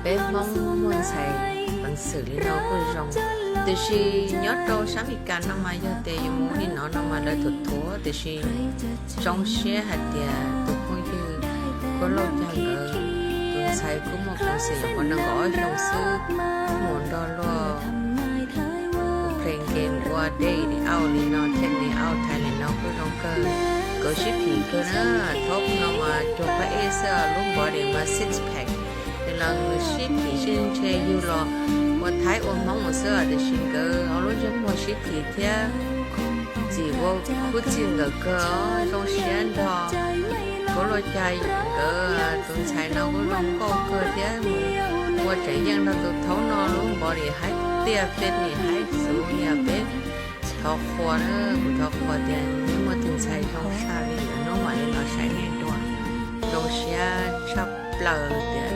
Peb Hmoob muaj ntxhais peev xwm li no kuj zoo, tiam sis nyob rau sab Amelikas no mas yog tias yus mus li no no mas lawv thuam thuam, tiam sis zoo siab hais tias tus phooj ywg Kuab Lauj Cag nkawd tus ntxhais kuj muaj peev xwm, nyuam qhuav nees nkaum ob xyoos xwb, mus nrog luag playing game ua day out li no, check me out Thailand no kuj zoo kawg. Nkawd sib phim kawg na, top no mas cuag phab ej xwb, lub body mas six pack, los sib phim sib ntshe, yug los ua Thaib ua Hmoob xwb, tiam sis nkawd ob lub ntsej muag sib phim thiab txim ua khub txij nkawm kawg, zoo siab nrog Kuab Lauj Cag nkawd tus ntxhais no kuj zoo nkauj kawg thiab mus ua tseem yeej nrog tus thaub no, lub body haib tiag, fitness haib xuv, yog peb thov qhuas, kuv thov qhuas tias nej muaj tus ntxhais zoo saj li, hnub mam li los saib nej dua. Zoo siab tshaj plaws tias